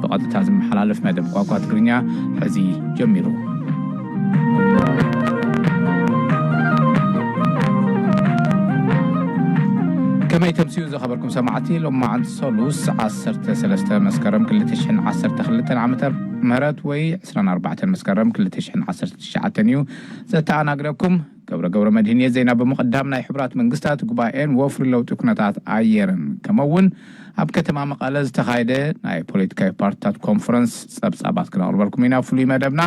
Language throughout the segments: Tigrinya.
ብቐጥታ ዝመሓላለፍ መደብ ቋንቋ ትግርኛ ሕዚ ጀሚሩ። ከመይ ተምስዩ ዝኸበርኩም ሰማዕቲ፣ ሎማዓንቲ ሰሉስ ዓሰርተ ሰለስተ መስከረም ክልተ ሽሕን ዓሰርተ ክልተን ዓመተ ምህረት ወይ ዕስራን ኣርባዕተን መስከረም ክልተ ሽሕን ዓሰርተ ትሽዓተን እዩ ዘተኣናግደኩም። ገብረ ገብረ መድህን እየ። ዜና ብምቕዳም፣ ናይ ሕቡራት መንግስታት ጉባኤን ወፍሪ ለውጢ ኩነታት ኣየርን ከምኡ እውን ኣብ ከተማ መቐለ ዝተኻየደ ናይ ፖለቲካዊ ፓርቲታት ኮንፈረንስ ጸብጻባት ክነቕርበልኩም ኢና። ፍሉይ መደብና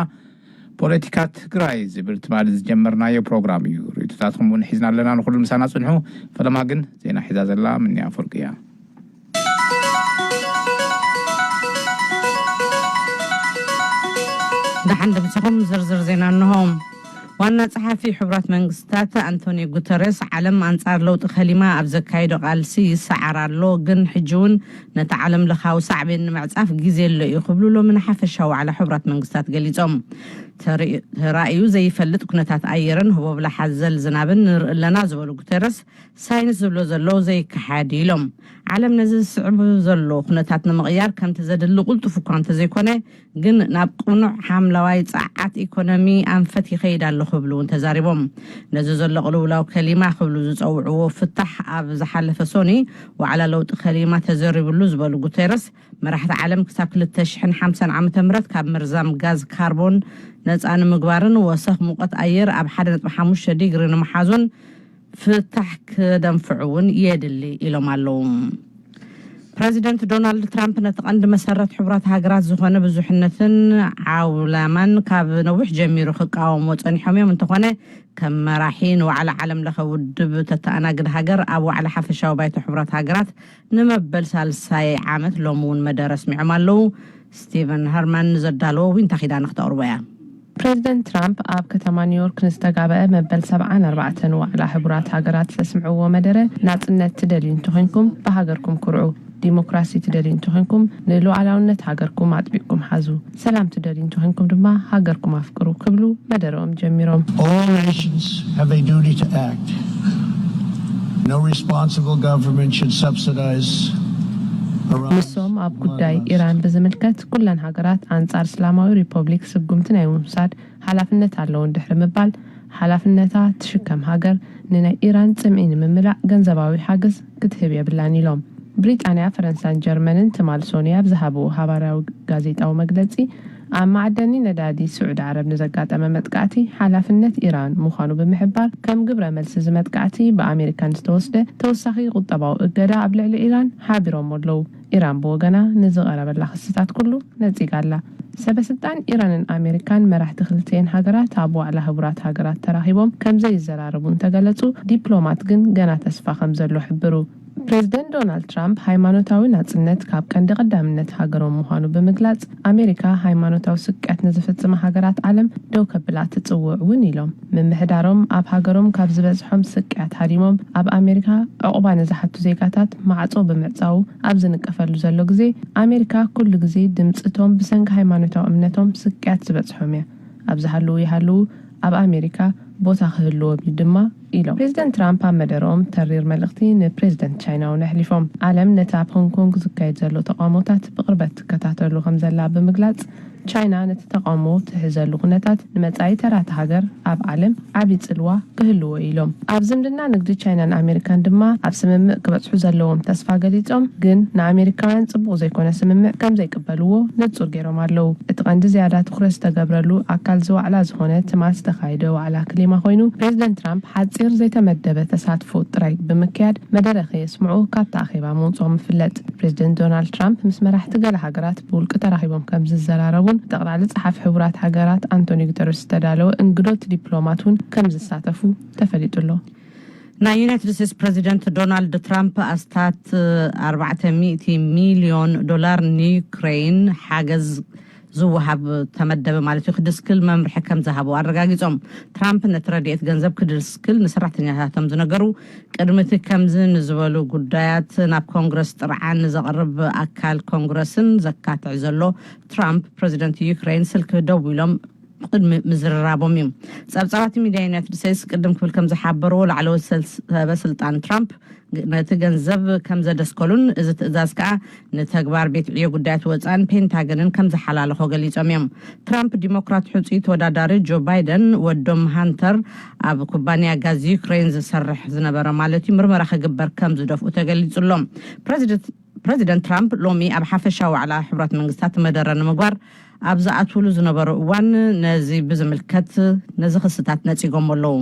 ፖለቲካ ትግራይ ዝብል ትማሊ ዝጀመርናዮ ፕሮግራም እዩ። ርእይቶታትኩም እውን ሒዝና ኣለና። ንኹሉ ምሳና ጽንሑ። ፈለማ ግን ዜና ሒዛ ዘላ ምንያ ኣፈወርቂ እያ። ደሓን ድምፅኹም ዝርዝር ዜና እንሆ። ዋና ጸሓፊ ሕቡራት መንግስታት ኣንቶኒዮ ጉተረስ፣ ዓለም ኣንጻር ለውጢ ከሊማ ኣብ ዘካየዶ ቃልሲ ይሰዓር ኣሎ፣ ግን ሕጂ እውን ነቲ ዓለም ለኻዊ ሳዕቤን ንምዕጻፍ ግዜ ኣሎ እዩ ክብሉ ሎሚ ንሓፈሻዊ ዋዕላ ሕቡራት መንግስታት ገሊጾም። ተራእዩ ዘይፈልጥ ኩነታት ኣየርን ህቦብላ ሓዘል ዝናብን ንርኢ ኣለና ዝበሉ ጉተረስ፣ ሳይንስ ዝብሎ ዘሎ ዘይከሓድ ኢሎም። ዓለም ነዚ ዝስዕብ ዘሎ ኩነታት ንምቕያር ከምቲ ዘድሊ ቁልጡፍ እኳ እንተዘይኮነ፣ ግን ናብ ቅኑዕ ሓምለዋይ ጸዓት ኢኮኖሚ ኣንፈት ይኸይድ ኣሎ ክብሉ እውን ተዛሪቦም። ነዚ ዘሎ ቅልውላው ከሊማ ክብሉ ዝጸውዕዎ ፍታሕ ኣብ ዝሓለፈ ሶኒ ዋዕላ ለውጢ ከሊማ ተዘሪብሉ ዝበሉ ጉተረስ፣ መራሕቲ ዓለም ክሳብ ክልተ ሽሕን ሓምሳን ዓመተ ምህረት ካብ መርዛም ጋዝ ካርቦን ነጻ ንምግባርን ወሰኽ ሙቐት ኣየር ኣብ ሓደ ነጥቢ ሓሙሽተ ዲግሪ ንምሓዙን ፍታሕ ክደንፍዑ እውን የድሊ ኢሎም ኣለዉ። ፕረዚደንት ዶናልድ ትራምፕ ነቲ ቀንዲ መሰረት ሕቡራት ሃገራት ዝኾነ ብዙሕነትን ዓውላማን ካብ ነዊሕ ጀሚሩ ክቃወምዎ ጸኒሖም እዮም። እንተኾነ ከም መራሒ ንዋዕላ ዓለም ለኸ ውድብ ተተኣናግድ ሃገር ኣብ ዋዕላ ሓፈሻዊ ባይቶ ሕቡራት ሃገራት ንመበል ሳልሳይ ዓመት ሎሚ እውን መደረ ኣስሚዖም ኣለዉ። ስቲቨን ሀርማን ንዘዳለዎ ዊንታ ኪዳነ ክተቕርቦ እያ። ፕሬዚደንት ትራምፕ ኣብ ከተማ ኒውዮርክ ንዝተጋበአ መበል ሰብዓን ኣርባዕተን ዋዕላ ሕቡራት ሃገራት ዘስምዕዎ መደረ፣ ናጽነት ትደልዩ እንተኾይንኩም ብሃገርኩም ኩርዑ፣ ዲሞክራሲ ትደልዩ እንተኾይንኩም ንሉዓላውነት ሃገርኩም ኣጥቢቕኩም ሓዙ፣ ሰላም ትደልዩ እንተኾይንኩም ድማ ሃገርኩም ኣፍቅሩ ክብሉ መደረኦም ጀሚሮም። All nations have a duty to act. No responsible government should subsidize Iran's ንሶም ኣብ ጉዳይ bloodlust. ኢራን ብዝምልከት፣ ኩለን ሃገራት ኣንጻር እስላማዊ ሪፐብሊክ ስጉምቲ ናይ ምውሳድ ሓላፍነት ኣለወን ድሕሪ ምባል፣ ሓላፍነታ ትሽከም ሃገር ንናይ ኢራን ጽምኢ ንምምላእ ገንዘባዊ ሓገዝ ክትህብ የብላን ኢሎም። ብሪጣንያ፣ ፈረንሳን ጀርመንን ትማል ሶኒ ኣብ ዝሃብዎ ሓባራዊ ጋዜጣዊ መግለጺ፣ ኣብ መዓደኒ ነዳዲ ስዑዲ ዓረብ ንዘጋጠመ መጥቃዕቲ ሓላፍነት ኢራን ምዃኑ ብምሕባር፣ ከም ግብረ መልሲ እዚ መጥቃዕቲ ብኣሜሪካ ንዝተወስደ ተወሳኺ ቁጠባዊ እገዳ ኣብ ልዕሊ ኢራን ሓቢሮም ኣለዉ። ኢራን ብወገና ንዝቐረበላ ክስታት ኩሉ ነጺጋ ኣላ። ሰበ ስልጣን ኢራንን ኣሜሪካን መራሕቲ ክልቲኤን ሃገራት ኣብ ዋዕላ ሕቡራት ሃገራት ተራኺቦም ከም ዘይዘራረቡ እንተገለጹ፣ ዲፕሎማት ግን ገና ተስፋ ከም ዘሎ ሕብሩ። ፕሬዚደንት ዶናልድ ትራምፕ ሃይማኖታዊ ናጽነት ካብ ቀንዲ ቀዳምነት ሃገሮም ምዃኑ ብምግላጽ፣ ኣሜሪካ ሃይማኖታዊ ስቅያት ንዝፍጽማ ሃገራት ዓለም ደው ከብላ ትጽውዕ እውን ኢሎም። ምምሕዳሮም ኣብ ሃገሮም ካብ ዝበጽሖም ስቅያት ሃዲሞም ኣብ ኣሜሪካ ዕቑባ ንዝሓቱ ዜጋታት ማዕጾ ብምዕጻዉ ኣብ ዝንቀፈሉ ዘሎ ግዜ፣ ኣሜሪካ ኩሉ ግዜ ድምጺ እቶም ብሰንኪ ሃይማኖታዊ እምነቶም ስቅያት ዝበጽሖም እያ። ኣብ ዝሃለዉ ይሃለዉ ኣብ ኣሜሪካ ቦታ ክህልዎም እዩ ድማ ኢሎም። ፕሬዚደንት ትራምፕ ኣብ መደረኦም ተሪር መልእኽቲ ንፕሬዚደንት ቻይና እውን ኣሕሊፎም። ዓለም ነቲ ኣብ ሆንግ ኮንግ ዝካየድ ዘሎ ተቓውሞታት ብቕርበት ትከታተሉ ከም ዘላ ብምግላጽ፣ ቻይና ነቲ ተቓውሞ ትሕዘሉ ኩነታት ንመጻኢ ተራ እታ ሃገር ኣብ ዓለም ዓቢ ጽልዋ ክህልዎ ኢሎም። ኣብ ዝምድና ንግዲ ቻይናን ኣሜሪካን ድማ ኣብ ስምምዕ ክበጽሑ ዘለዎም ተስፋ ገሊጾም፣ ግን ንኣሜሪካውያን ጽቡቕ ዘይኮነ ስምምዕ ከም ዘይቅበልዎ ንጹር ገይሮም ኣለዉ። እቲ ቀንዲ ዝያዳ ትኹረት ዝተገብረሉ ኣካል እዚ ዋዕላ ዝኾነ ትማል ዝተኻየደ ዋዕላ ክሊማ ኮይኑ፣ ፕሬዚደንት ትራምፕ ሓጺር ዘይተመደበ ተሳትፎ ጥራይ ብምክያድ መደረ ከየስምዑ ካብቲ ኣኼባ ምውጽኦም ይፍለጥ። ፕሬዚደንት ዶናልድ ትራምፕ ምስ መራሕቲ ገለ ሃገራት ብውልቂ ተራኺቦም ከም ዝዘራረቡን ጠቕላሊ ጸሓፊ ሕቡራት ሃገራት ኣንቶኒ ጉተረስ ዝተዳለወ እንግዶት ዲፕሎማት እውን ከም ዝሳተፉ ተፈሊጡ ኣሎ። ናይ ዩናይትድ ስቴትስ ፕሬዚደንት ዶናልድ ትራምፕ ኣስታት ኣርባዕተ ሚእቲ ሚልዮን ዶላር ንዩክሬን ሓገዝ ዝወሃብ ተመደበ ማለት እዩ፣ ክድስክል መምርሒ ከም ዝሃቡ ኣረጋጊጾም። ትራምፕ ነቲ ረድኤት ገንዘብ ክድስክል ንሰራሕተኛታቶም ዝነገሩ፣ ቅድሚ እቲ ከምዚ ንዝበሉ ጉዳያት ናብ ኮንግረስ ጥርዓን ንዘቕርብ ኣካል ኮንግረስን ዘካትዕ ዘሎ ትራምፕ፣ ፕሬዚደንት ዩክሬን ስልኪ ደዊሎም ቅድሚ ምዝርራቦም እዩ። ጸብጻባት ሚድያ ዩናይትድ ስቴትስ ቅድም ክብል ከም ዝሓበርዎ፣ ላዕለዎት ሰበ ስልጣን ትራምፕ ነቲ ገንዘብ ከም ዘደስከሉን፣ እዚ ትእዛዝ ከኣ ንተግባር ቤት ዕዮ ጉዳያት ወጻእን ፔንታገንን ከም ዝሓላለኾ ገሊጾም እዮም። ትራምፕ ዲሞክራት ሕጹይ ተወዳዳሪ ጆ ባይደን ወዶም ሃንተር ኣብ ኩባንያ ጋዝ ዩክሬን ዝሰርሕ ዝነበረ ማለት እዩ ምርመራ ክግበር ከም ዝደፍኡ ተገሊጹ ኣሎ። ፕረዚደንት ፕረዚደንት ትራምፕ ሎሚ ኣብ ሓፈሻዊ ዋዕላ ሕቡራት መንግስታት መደረ ንምግባር ኣብ ዝኣትውሉ ዝነበሩ እዋን ነዚ ብዝምልከት ነዚ ክስታት ነጺጎም ኣለዉ።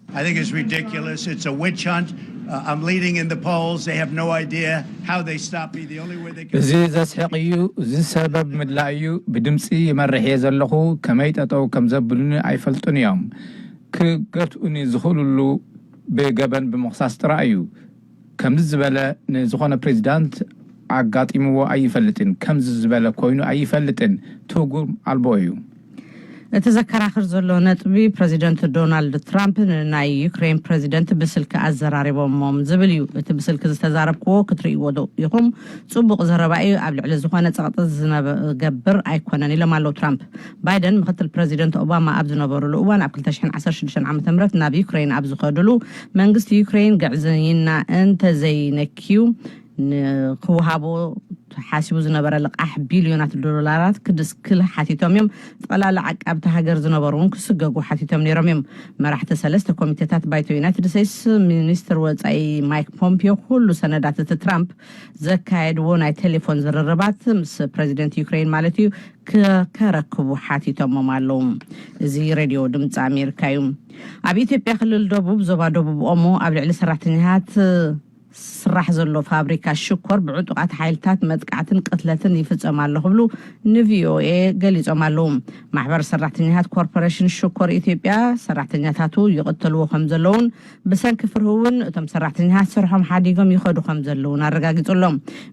I think it's ridiculous. It's a witch hunt. Uh, I'm leading in the polls. They have no idea how they stop me. The only way they can. እዚ ዘስሕቕ እዩ። እዚ ሰበብ ምድላይ እዩ። ብድምፂ ይመርሕ እየ ዘለኹ። ከመይ ጠጠው ከም ዘብሉኒ ኣይፈልጡን እዮም። ክገትኡኒ ዝኽእሉሉ ብገበን ብምኽሳስ ጥራይ እዩ። ከምዚ ዝበለ ንዝኾነ ፕሬዚዳንት ኣጋጢምዎ ኣይፈልጥን። ከምዚ ዝበለ ኮይኑ ኣይፈልጥን። ትርጉም ኣልቦ እዩ። እቲ ዘከራኽር ዘሎ ነጥቢ ፕረዚደንት ዶናልድ ትራምፕ ንናይ ዩክሬን ፕረዚደንት ብስልኪ ኣዘራሪቦሞም ዝብል እዩ። እቲ ብስልኪ ዝተዛረብክዎ ክትርእይዎ ዶ ኢኹም? ጽቡቕ ዘረባ እዩ። ኣብ ልዕሊ ዝኾነ ጸቕጢ ዝነብ- ዝገብር ኣይኮነን ኢሎም ኣለዉ ትራምፕ። ባይደን ምክትል ፕረዚደንት ኦባማ ኣብ ዝነበሩሉ እዋን ኣብ ክልተ ሽሕን ዓሰርተ ሽዱሽተን ዓመተ ምህረት ናብ ዩክሬን ኣብ ዝኸዱሉ መንግስቲ ዩክሬን ግዕዝይና እንተዘይነክዩ ንክውሃቦ ሓሲቡ ዝነበረ ልቓሕ ቢልዮናት ዶላራት ክድስክል ሓቲቶም እዮም። ጠቕላላ ዓቃብቲ ሃገር ዝነበሩ እውን ክስገጉ ሓቲቶም ነይሮም እዮም። መራሕቲ ሰለስተ ኮሚቴታት ባይቶ ዩናይትድ ስቴትስ ሚኒስትር ወፃኢ ማይክ ፖምፒዮ ኩሉ ሰነዳት እቲ ትራምፕ ዘካየድዎ ናይ ቴሌፎን ዝርርባት ምስ ፕረዚደንት ዩክሬን ማለት እዩ ከረክቡ ሓቲቶሞም ኣለዉ። እዚ ሬድዮ ድምፂ ኣሜሪካ እዩ። ኣብ ኢትዮጵያ ክልል ደቡብ ዞባ ደቡብ ኦሞ ኣብ ልዕሊ ሰራሕተኛታት ስራሕ ዘሎ ፋብሪካ ሽኮር ብዕጡቓት ሓይልታት መጥቃዕትን ቅትለትን ይፍጸም ኣሎ ክብሉ ንቪኦኤ ገሊጾም ኣለዉ። ማሕበር ሰራሕተኛታት ኮርፖሬሽን ሽኮር ኢትዮጵያ ሰራሕተኛታቱ ይቕተልዎ ከም ዘለውን ብሰንኪ ፍርሂ እውን እቶም ሰራሕተኛታት ስርሖም ሓዲጎም ይኸዱ ከም ዘለውን ኣረጋጊጹ ኣሎ።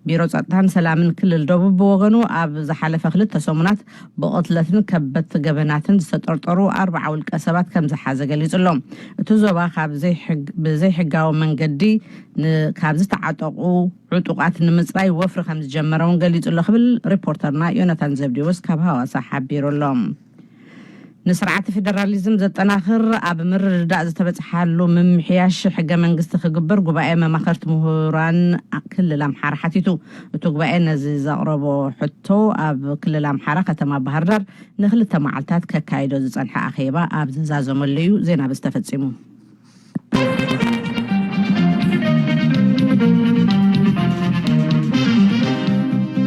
ቢሮ ጸጥታን ሰላምን ክልል ደቡብ ብወገኑ ኣብ ዝሓለፈ ክልተ ሰሙናት ብቕትለትን ከበድቲ ገበናትን ዝተጠርጠሩ ኣርባዓ ውልቀ ሰባት ከም ዝሓዘ ገሊጹ ኣሎ። እቲ ዞባ ካብ ዘይሕግ- ብዘይሕጋዊ መንገዲ ን- ካብ ዝተዓጠቑ ዕጡቓት ንምፅራይ ወፍሪ ከም ዝጀመረ እውን ገሊጹ ኣሎ ክብል ሪፖርተርና ዮናታን ዘብዴዎስ ካብ ሃዋሳ ሓቢሩ ኣሎ። ንስርዓት ፌደራሊዝም ዘጠናኽር ኣብ ምርድዳእ ዝተበፅሓሉ ምምሕያሽ ሕገ መንግስቲ ክግበር ጉባኤ መማኸርቲ ምሁራን ክልል ኣምሓራ ሓቲቱ። እቲ ጉባኤ ነዚ ዘቕረቦ ሕቶ ኣብ ክልል ኣምሓራ ከተማ ባህርዳር ንክልተ መዓልታት ከካይዶ ዝፀንሐ ኣኼባ ኣብ ዝዛዘመሉ እዩ ዜና ብዝተፈፂሙ።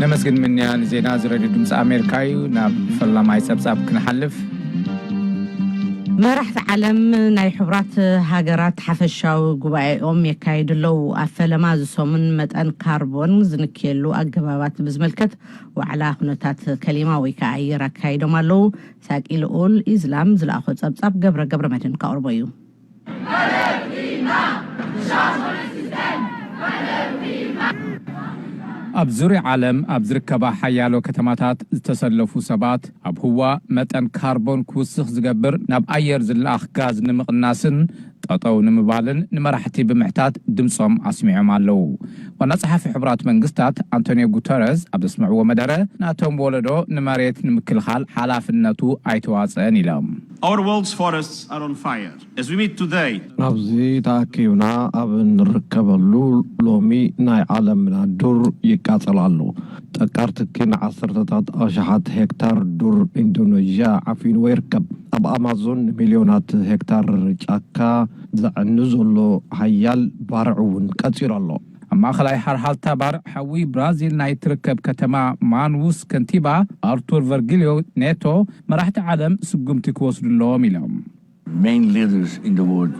ነመስግን ምንያ ንዜና እዚ ሬድዮ ድምፂ ኣሜሪካ እዩ። ናብ ፈላማይ ፀብፃብ ክንሓልፍ። መራሕቲ ዓለም ናይ ሕቡራት ሃገራት ሓፈሻዊ ጉባኤኦም የካይዱ ኣለዉ። ኣብ ፈለማ እዚ ሰሙን መጠን ካርቦን ዝንክየሉ ኣገባባት ብዝምልከት ዋዕላ ኩነታት ከሊማ ወይ ከዓ ኣየር ኣካይዶም ኣለዉ። ሳቂ ልኡል ኢዝላም ዝለኣኾ ፀብፃብ ገብረ ገብረ መድህን ከቕርቦ እዩ። ኣብ ዙርያ ዓለም ኣብ ዝርከባ ሓያሎ ከተማታት ዝተሰለፉ ሰባት ኣብ ህዋ መጠን ካርቦን ክውስኽ ዝገብር ናብ ኣየር ዝለኣኽ ጋዝ ንምቕናስን ጠጠው ንምባልን ንመራሕቲ ብምሕታት ድምፆም ኣስሚዖም ኣለዉ። ዋና ጸሓፊ ሕቡራት መንግስታት ኣንቶኒዮ ጉተረዝ ኣብ ዘስምዕዎ መደረ ናቶም ወለዶ ንመሬት ንምክልኻል ሓላፍነቱ ኣይተዋፀአን ኢሎም። Our world's forests are on fire. As we meet today, ኣብዚ ተኣኪብና ኣብ እንርከበሉ ሎሚ ናይ ዓለምና ዱር ይቃጸል ኣሎ። ጠቃር ትኪ ንዓሰርተታት ኣሽሓት ሄክታር ዱር ኢንዶኔዥያ ዓፊንዎ ይርከብ። ኣብ ኣማዞን ንሚልዮናት ሄክታር ጫካ ዘዕኑ ዘሎ ሓያል ባርዕ እውን ቀጺሉ ኣሎ። ኣብ ማእኸላይ ሓርሃልታ ባርዕ ሓዊ ብራዚል ናይ ትርከብ ከተማ ማንውስ ከንቲባ ኣርቱር ቨርጊልዮ ኔቶ መራሕቲ ዓለም ስጉምቲ ክወስዱ ኣለዎም ኢሎም። Main leaders in the world,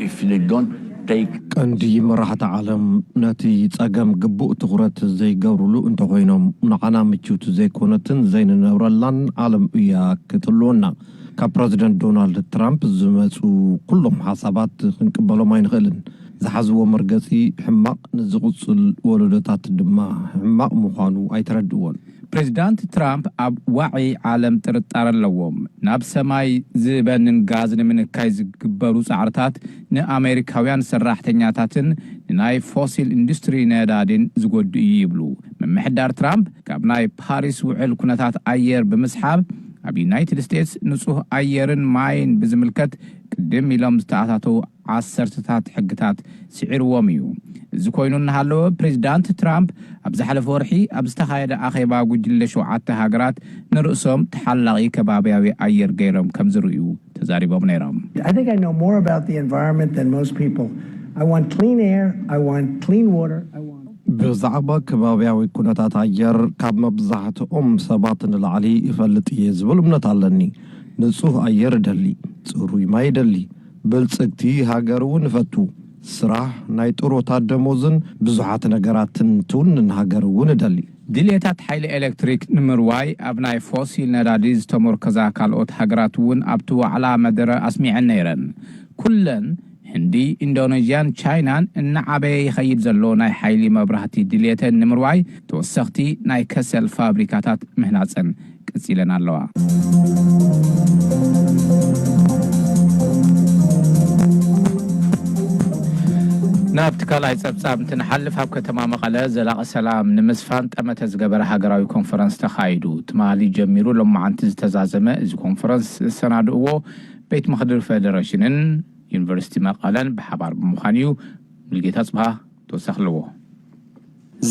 if they don't take ቀንዲ መራሕቲ ዓለም ነቲ ጸገም ግቡእ ትኹረት ዘይገብሩሉ እንተኾይኖም፣ ንዓና ምችውቲ ዘይኮነትን ዘይንነብረላን ዓለም እያ ክትህልወና። ካብ ፕረዚደንት ዶናልድ ትራምፕ ዝመጹ ኩሎም ሓሳባት ክንቅበሎም ኣይንኽእልን። ዝሓዝዎ መርገጺ ሕማቕ፣ ንዝቕጽል ወለዶታት ድማ ሕማቕ ምዃኑ ኣይተረድእዎን። ፕሬዚዳንት ትራምፕ ኣብ ዋዒ ዓለም ጥርጣረ ኣለዎም። ናብ ሰማይ ዝበንን ጋዝ ንምንካይ ዝግበሩ ጻዕርታት ንኣሜሪካውያን ሰራሕተኛታትን ንናይ ፎሲል ኢንዱስትሪ ነዳዲን ዝጎድእ እዩ ይብሉ። ምምሕዳር ትራምፕ ካብ ናይ ፓሪስ ውዕል ኩነታት ኣየር ብምስሓብ ኣብ ዩናይትድ ስቴትስ ንጹህ ኣየርን ማይን ብዝምልከት ቅድም ኢሎም ዝተኣታተው ዓሰርተታት ሕግታት ስዒርዎም እዩ። እዚ ኮይኑ እናሃለወ፣ ፕሬዚዳንት ትራምፕ ኣብ ዝሓለፈ ወርሒ ኣብ ዝተኻየደ ኣኼባ ጉጅለ ሸውዓተ ሃገራት ንርእሶም ተሓላቒ ከባብያዊ ኣየር ገይሮም ከም ዝርእዩ ተዛሪቦም ነይሮም። I think I know more about the environment than most people. I want clean air, I want clean water, I want ብዛዕባ ከባብያዊ ኩነታት ኣየር ካብ መብዛሕትኦም ሰባት ንላዕሊ ይፈልጥ እየ ዝብል እምነት ኣለኒ። ንጹህ ኣየር እደሊ፣ ጽሩይ ማይ እደሊ፣ በልጽግቲ ሃገር እውን እፈቱ። ስራሕ፣ ናይ ጥሮታ ደሞዝን ብዙሓት ነገራትን ትውንን ሃገር እውን እደሊ። ድልየታት ሓይሊ ኤሌክትሪክ ንምርዋይ ኣብ ናይ ፎሲል ነዳዲ ዝተሞርከዛ ካልኦት ሃገራት እውን ኣብቲ ዋዕላ መደረ ኣስሚዐን ነይረን። ኩለን ህንዲ፣ ኢንዶኔዥያን ቻይናን እናዓበየ ይኸይድ ዘሎ ናይ ሓይሊ መብራህቲ ድልየተን ንምርዋይ ተወሰኽቲ ናይ ከሰል ፋብሪካታት ምህናፀን ቀፂለን ኣለዋ። ናብቲ ካልኣይ ፀብፃብ እንትንሓልፍ፣ ኣብ ከተማ መቐለ ዘላቒ ሰላም ንምስፋን ጠመተ ዝገበረ ሃገራዊ ኮንፈረንስ ተኻይዱ። ትማሊ ጀሚሩ ሎማዓንቲ ዝተዛዘመ እዚ ኮንፈረንስ ዝሰናድእዎ ቤት ምኽሪ ፌደሬሽንን ዩኒቨርሲቲ መቐለን ብሓባር ብምዃን እዩ። ሙልጌታ ጽብሃ ተወሳኺ ኣለዎ።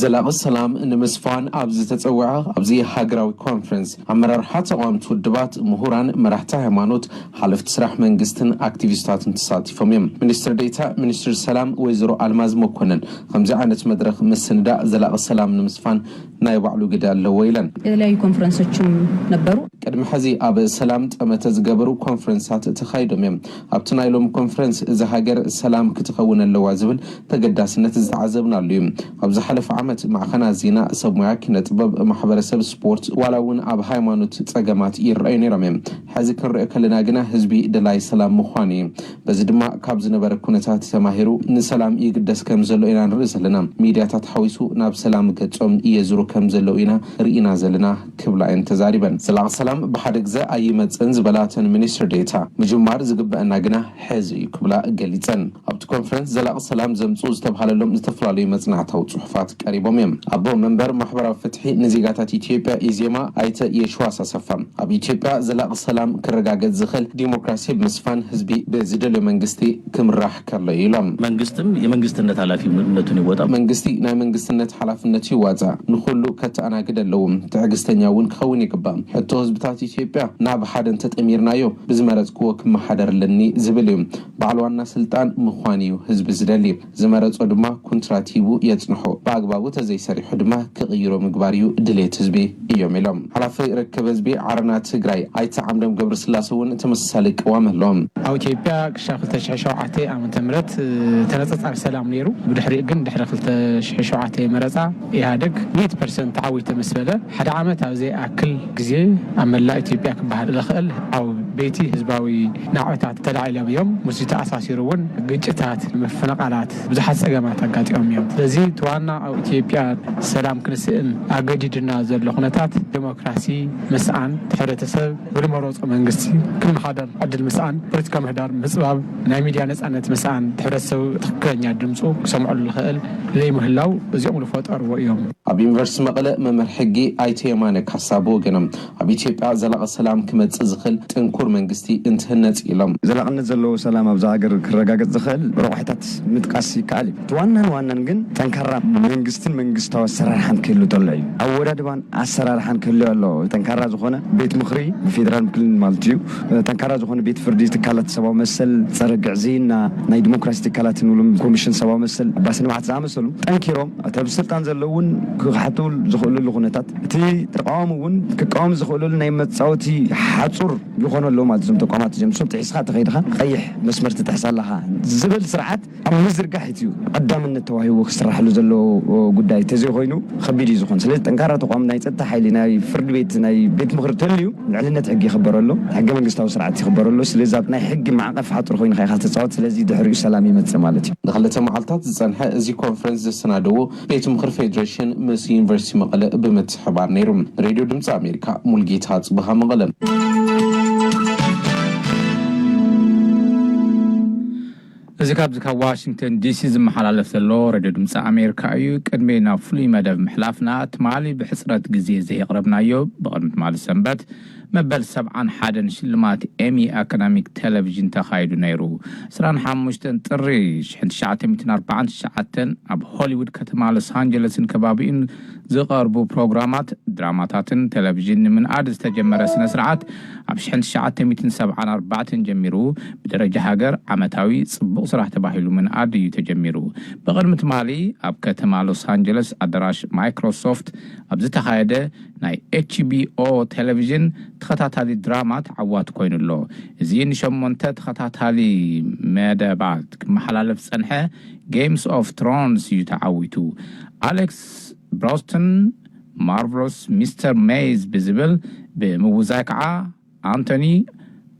ዘላቒ ሰላም ንምስፋን ኣብ ዝተጸውዐ ኣብዚ ሃገራዊ ኮንፈረንስ፣ ኣመራርሓ ተቓወምቲ ውድባት፣ ምሁራን፣ መራሕቲ ሃይማኖት፣ ሓለፍቲ ስራሕ መንግስትን ኣክቲቪስታትን ተሳቲፎም እዮም። ሚኒስትር ዴታ ሚኒስትር ሰላም ወይዘሮ ኣልማዝ መኮንን፣ ከምዚ ዓይነት መድረኽ ምስንዳእ ዘላቒ ሰላም ንምስፋን ናይ ባዕሉ ግደ ኣለዎ ኢለን። የተለያዩ ኮንፈረንሶችም ነበሩ። ቅድሚ ሕዚ ኣብ ሰላም ጠመተ ዝገበሩ ኮንፈረንሳት ተኻይዶም እዮም። ኣብቲ ናይ ሎሚ ኮንፈረንስ፣ እዛ ሃገር ሰላም ክትኸውን ኣለዋ ዝብል ተገዳስነት ዝተዓዘብናሉ እዩ። ኣብ ዝሓለፈ ዓመት፣ ማዕኸናት ዜና፣ ሰብ ሞያ ኪነ ጥበብ፣ ማሕበረሰብ፣ ስፖርት፣ ዋላ እውን ኣብ ሃይማኖት ጸገማት ይረኣዩ ነይሮም እዮም። ሕዚ ክንሪኦ ከለና ግና፣ ህዝቢ ደላይ ሰላም ምዃኑ እዩ። በዚ ድማ፣ ካብ ዝነበረ ኩነታት ተማሂሩ ንሰላም ይግደስ ከም ዘሎ ኢና ንርኢ ዘለና። ሚድያታት ሓዊሱ ናብ ሰላም ገጾም እየዝሩ ከም ዘለዉ ኢና ርኢና ዘለና ክብላ እየን ተዛሪበን። ዘላቒ ሰላም ብሓደ ግዘ ኣይመጽእን ዝበላ እተን ሚኒስትር ዴታ፣ ምጅማር ዝግበአና ግና ሕዚ እዩ ክብላ ገሊጸን። ኣብቲ ኮንፈረንስ ዘላቒ ሰላም ዘምጽኡ ዝተብሃለሎም ዝተፈላለዩ መጽናዕታዊ ጽሑፋት ቀሪቦም እዮም። ኣቦ መንበር ማሕበራዊ ፍትሒ ንዜጋታት ኢትዮጵያ፣ ኢዜማ፣ ኣይተ የሽዋስ ኣሰፋ፣ ኣብ ኢትዮጵያ ዘላቒ ሰላም ክረጋገጽ ዝኽእል ዲሞክራሲ ብምስፋን ህዝቢ ብዝደልዮ መንግስቲ ክምራሕ ከሎ እዩ ኢሎም። መንግስትም የመንግስትነት ኃላፊነቱን ይወጣ። መንግስቲ ናይ መንግስትነት ሓላፍነቱ ይዋጻእ፣ ንኹሉ ከተኣናግድ ኣለዎ፣ ትዕግስተኛ እውን ክኸውን ይግባእ። ሕቶ ህዝብታት ኢትዮጵያ ናብ ሓደ እንተጠሚርናዮ ብዝመረጽክዎ ክመሓደር ኣለኒ ዝብል እዩ። በዓል ዋና ስልጣን ምዃን እዩ ህዝቢ ዝደሊ። ዝመረጾ ድማ ኩንትራት ሂቡ የጽንሖ፣ ብኣግባቡ ተዘይሰሪሑ ድማ ክቕይሮ ምግባር እዩ ድሌት ህዝቢ እዮም ኢሎም። ሓላፊ ርክብ ህዝቢ ዓረና ትግራይ ኣይተ ዓምዶም ገብረስላሴ እውን ተመሳሳሊ ቅዋም ኣለዎም። ኣብ ኢትዮጵያ ክሻ ክልተ ሽሕ ሸውዓተ ዓመተ ምህረት ተነጻጻሪ ሰላም ነይሩ። ብድሕሪኡ ግን ድሕሪ ክልተ ሽሕ ሸውዓተ መረጻ ኢህኣደግ ሚእቲ ፐርሰንት ተዓዊተ ምስ በለ ሓደ ዓመት ኣብ ዘይኣክል ግዜ ኣብ መላእ ኢትዮጵያ ክበሃል ዝኽእል ዓው በይቲ ህዝባዊ ናዕብታት ተላዒሎም እዮም። ምስዚ ተኣሳሲሩ እውን ግጭታት፣ ምፍንቓላት፣ ብዙሓት ጸገማት ኣጋጢሞም እዮም። ስለዚ እቲ ዋና ኣብ ኢትዮጵያ ሰላም ክንስእን ኣገዲዱና ዘሎ ኩነታት ዲሞክራሲ ምስኣን፣ እቲ ሕብረተሰብ ብዝመረጾ መንግስቲ ክመሓደር ዕድል ምስኣን፣ ፖለቲካዊ ምህዳር ምጽባብ፣ ናይ ሚድያ ነጻነት ምስኣን፣ እቲ ሕብረተሰብ ትኽክለኛ ድምፁ ክሰምዐሉ ዝኽእል ዘይምህላው እዚኦም ዝፈጠርዎ እዮም። ኣብ ዩኒቨርሲቲ መቐለ መምህር ሕጊ ኣይተ የማነ ካሳ ብወገኖም፣ ኣብ ኢትዮጵያ ዘላቒ ሰላም ክመጽእ ዝኽእል ጥንኩር መንግስቲ እንትህነጽ ኢሎም። ዘላቕነት ዘለዎ ሰላም ኣብዛ ሃገር ክረጋገጽ ዝኽእል ረቑሒታት ምጥቃስ ይከኣል እዩ። እቲ ዋናን ዋናን ግን ጠንካራ መንግስትን መንግስታዊ ኣሰራርሓን ክህሉ ተሎ እዩ። ኣወዳድባን ኣሰራርሓን ክህልዮ ኣለዎ። ጠንካራ ዝኾነ ቤት ምኽሪ ብፌደራል ክልል ማለት እዩ። ጠንካራ ዝኾነ ቤት ፍርዲ፣ ትካላት ሰብኣዊ መሰል፣ ጸረ ግዕዝይና፣ ናይ ዲሞክራሲ ትካላት ንብሎም ኮሚሽን ሰብኣዊ መሰል፣ ባሲ ልምዓት ዝኣመሰሉ ጠንኪሮም እቲ ኣብ ስልጣን ዘለውን ክሓቱ ዝኽእሉሉ ኩነታት፣ እቲ ተቃዋሚ እውን ክቃወም ዝኽእሉሉ ናይ መጻወቲ ሓጹር ዝኾነሉ ማለት እዞም ተቋማት እዚኦም ንሶም ጥሒስካ ተኸይድኻ ቀይሕ መስመር ትጥሕስ ኣለኻ ዝብል ስርዓት ኣብ ምዝርጋሕ እዩ ቀዳምነት ተዋሂቡ ክስራሕሉ ዘለዎ ጉዳይ። ተዘይኮይኑ ከቢድ እዩ ዝኾን። ስለዚ ጠንካራ ተቋም ናይ ጸጥታ ሓይሊ፣ ናይ ፍርዲ ቤት፣ ናይ ቤት ምኽሪ ተልዩ ልዕልነት ሕጊ ይኽበረሉ፣ ሕገ መንግስታዊ ስርዓት ይኽበረሉ። ስለዚ ኣብ ናይ ሕጊ ማዕቐፍ ሓጹር ኮይኑ ኢኻ ተጻወት። ስለዚ ድሕሪኡ ሰላም ይመጽእ ማለት እዩ። ንኽልተ መዓልታት ዝጸንሐ እዚ ኮንፈረንስ ዘሰናደዎ ቤት ምኽሪ ፌዴሬሽን ምስ ዩኒቨርሲቲ መቐለ ብምትሕባር ነይሩ። ሬድዮ ድምፂ ኣሜሪካ፣ ሙልጌታ ጽብሃ መቐለ። እዚ ካብዚ ካብ ዋሽንግተን ዲሲ ዝመሓላለፍ ዘሎ ሬድዮ ድምፂ ኣሜሪካ እዩ። ቅድሚ ናብ ፍሉይ መደብ ምሕላፍና፣ ትማሊ ብሕፅረት ግዜ ዘየቕረብናዮ፣ ብቕድሚ ትማሊ ሰንበት መበል ሰብዓን ሓደን ሽልማት ኤሚ ኣካዳሚክ ቴሌቪዥን ተኻይዱ ነይሩ። ዕስራን ሓሙሽተን ጥሪ ሽሕን ትሽዓተ ሚእትን ኣርባዓን ትሽዓተን ኣብ ሆሊውድ ከተማ ሎስ ኣንጀለስን ከባቢኡን ዝቐርቡ ፕሮግራማት፣ ድራማታትን ቴሌቪዥን ንምንኣድ ዝተጀመረ ስነ ስርዓት፣ ኣብ ሽሕን ትሽዓተ ሚእትን ሰብዓን ኣርባዕተን ጀሚሩ ብደረጃ ሃገር ዓመታዊ ጽቡቕ ስራሕ ተባሂሉ ምንኣድ እዩ ተጀሚሩ። ብቕድሚ ትማሊ ኣብ ከተማ ሎስ ኣንጀለስ ኣዳራሽ ማይክሮሶፍት ኣብ ዝተኻየደ ናይ ኤች ቢ ኦ ቴሌቪዥን ተኸታታሊ ድራማ ተዓዋቲ ኮይኑ ኣሎ። እዚ ንሸሞንተ ተኸታታሊ መደባት ክመሓላለፍ ዝጸንሐ ጌምስ ኦፍ ትሮንስ እዩ ተዓዊቱ። ኣሌክስ ብሮስትን ማርቨሎስ ሚስተር ሜይዝ ብዝብል፣ ብምውዛይ ከዓ ኣንቶኒ